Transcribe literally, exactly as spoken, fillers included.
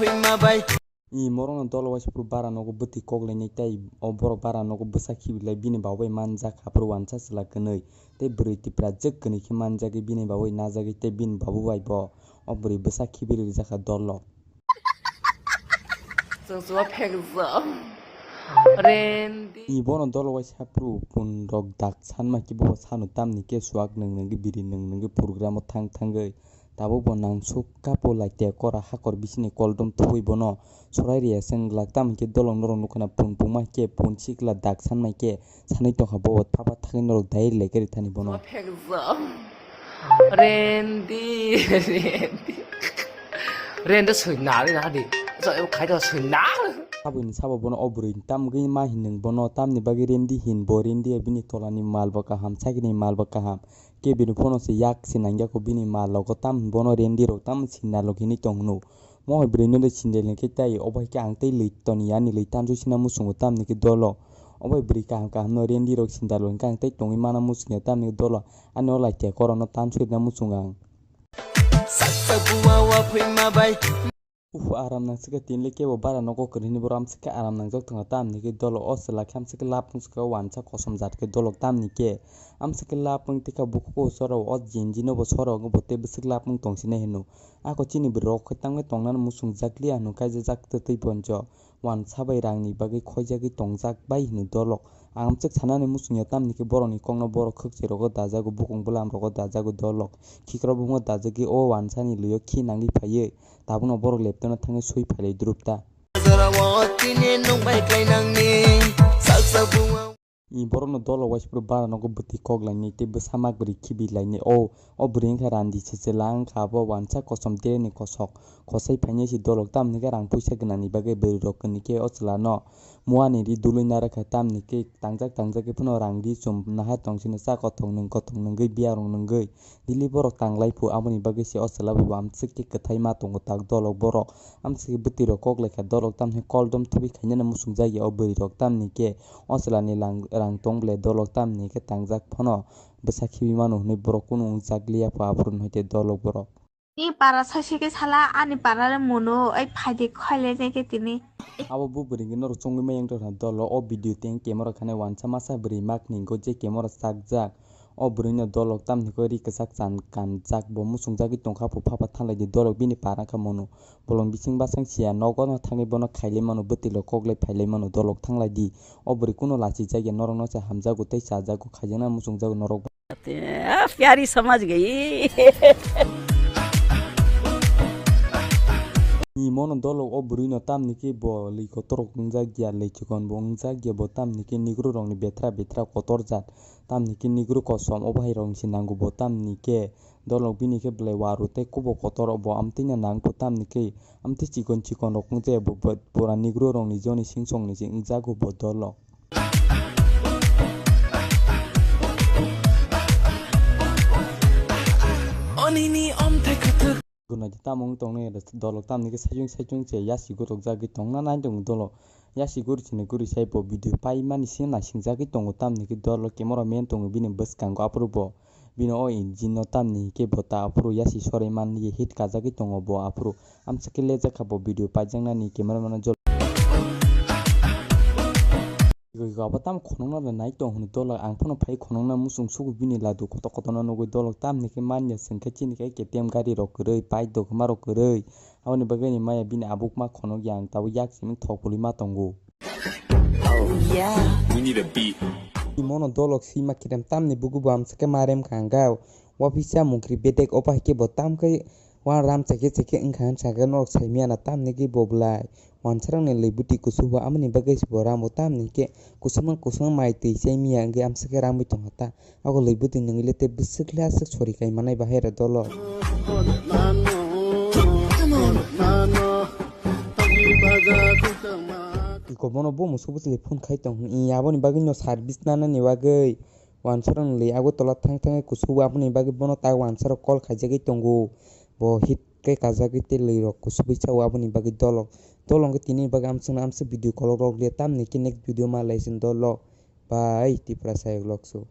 I morokno dolo waisa phuru bara nogo bwtwi kok lainai tei o borok bara nogo bwsa khibilai bini babai manjak haphuru wansa chwla kwnwi tei bwrwi tipra jwk kwnwi khe manjagwi bini babai najagwi tei bini babu bai bo o bwrwi bwsa khibilwi rijak kha dolo. Chwng chwng phekjak. Rendi. I bono dolo waisa phuru pun rok dak sanma khe bo sano tamni khe suak nwng nwngwi biri nwng nwngwi program o thang thangwi. Tabuk bo nangsuk kapo lai te kora hakor bisini koldom thubui bono sorai riya se wng glak. Tamo hwnkhe dolong norok nukha na pun pungma khe pun sikla dak sanmai khe sanwi tongkha bo thapa thangwi norok dai lai khe rithani bono. Phekjak. Rendi, Rendi. Rendi soi nari nari. Khaito soi nari. Saboni sabo bono o bwrwi tamgwi ma hinwi bono tamni bagwi Rendi hin bo Rendi bini tolani mal bo kaham sakini mal bo kaham. Kebini phone se yak se nangya ko bini mal logo tam bono Rendi rok tam sinna lok hinwi tong hwno. Mohai bwrwi no de sindel hwnkhe tai obo hai khe ang tei lwi toni ani lwi tansu sina muchungo tamni khe dolo. Obo hai bwrwi kaham kaham no Rendi rok sindal hwnkhe ang tei tongwi mana muchungya tamni khe dolo. Ani o lai te koro no tansu rina muchungo ang. Uff, aram nang sika tinle kebo bara nogo kwrwini boro amsike aram nangjak tongo tamni khe dolo o chwla khe amsike lapung sika wansa kosom jat khe dolok tamni khe amsike lapung tika bukugo soro o jinji no bo soro bo tei bwswk lapung tong sinai hino. Ako chini bwrwi rok khe tangwi tongnani muchungjak liya hino kaijajak twtwi bonjo wansa bai rangni bagwi khoijagwi tongjak bai hino dolok. Ang amswk sanani muchungya tamni khe borokni kokno borok khwkchai rogo dajago bukung bwlam rogo dajago dolok khikrok bumung dajagwi o wansani lwio khi nangwi phaiwi tabukno borok lepteno thangwi swi phailai drupta. I borokno dolo waisa phuru bara nogo bwtwi kok lainai tei bwsa mak bwrwi khibi lainai. O, o bwrwi wngkha randi se chwla wngkha abo wansa kosom dereni kosok. Kosai phainai se dolok tamni khe rang puisa gwnangni bagwi bwrwi rok kwnwi khe o chwla no mua ni ri dului narwkha tamni khe tangjak tangjak khe phano rang ri chum naha tong sino cha kothok nwng kothok nwngwi biya rok nwngwi. Dili borok tanglai phu, aboni bagwi se o chwla bai bo amswk khe kwthai ma tongo tak dolok borok. Amswk khe bwtwi rok kok lai kha dolok tamni khe koldom thubui khainani muchungjak ya o bwrwi rok tamni khe o chwla ni lang-, rang tong ble dolok tamni khe tangjak phano bwsa khibi mano hwnwi borok kunu wngjak liya pha aphuru hwnkhe dolok borok. Ni para saisi khe sala ani para le mono ai phaidi khaile ne khe tini. Abo bo bwrwi khe norok chongwi ma yang tongkha dolo o video tei camera khane wansa masa bwrwi mak ni go je camera chakjak. O bwrwino dolok tamni khe ri kwchak chan kanjak bo muchungjagwi tongkha phu phapa thanglai di dolok bini para kha mono bolong bising bwsang siya nogo no thangwi bono khailai mano bwtwi rok kok lai phailai mano dolok thanglai di o bwrwi kuno lachijak ya norok no se hamjago tei chajago khaijaknai muchungjago norok. Ate, ah, pyari samajh gayi. Ni mono dolok o bwrwino tamni khe bo lwi kotor rok wngjak ya lwi chikon bo wngjak ya bo tamni khe nigru rokni betra betra kotor jat. Tamni khe nigru kosom o bahai rok ni se nango bo tamni khe dolok bini khe belai waru tei kubo kotor bo amtwi no nang kho tamni khe amtwi chikon chikon rok wng je bo, bo pura nigru rok ni joni sing song ni se wng jago bo dolok. Oni ni om thai khathak. Gwnai tamo wng tongnai dolok tamni khe saichung saichung se yasi gorok jagwi tongna nai tongo dolok. Yasi guri chini guri sai bo video paimani sini naising jagwi tongo tamni khe dolok camera man tongo bini bwskango aphuru bo bini o engine no tamni khe bo ta aphuru yasi sorai mani hit kajagwi tongo bo aphuru amsa khe lejak kha bo video paijaknani camera man no jol. Ego ego abo tamo khonokna le nai tong hwnwi dolok ang phano phai khonokna muchung sugu bini ladu kotor kotor no nugwi dolok tamni khe manya chwng khe chini khe K T M gari rok kwrwi bike dokhma rok kwrwi aboni bagwi ni maya bini abuk ma khonok ya ang tabuk yak simi thok pulwi ma tongo. Imono dolok sima kirem tamni bugu bo amsa khe ma rem kha ang gao. Waphisa mungkri bedek obo hai khe bo tam khe wan ram chakhe chakhe wngkha hinsa khe norok sai manya na tamni khe bo bwlai. Wansarokni lwi bwtwi kusu bo aboni bagwi se bo ramo tamni khe kusuma kusuma mai twi chai miya wngwi amsa khe ramwi tongkha ta. Abo lwi bwtwi nungwi le tei bwswk le aswk sori kai manai bahai rw dolo. Iko bono bo musu bwswk le phone khai tong hwn. Aboni bagwi no service nanani bagwi wansarokni lwi Agartala thang thang kusu aboni bagwi bono tak wansarok call khaijagwi tongo. Bo hit khe kajagwi tei lwi rok kusubui sao aboni bagwi dolok. Dolok hwnkhe tini bagwi amswkno amswk video kolok rok liya tamni khe next video ma lai chwng dolok. Bye Tiprasa Vlogs o.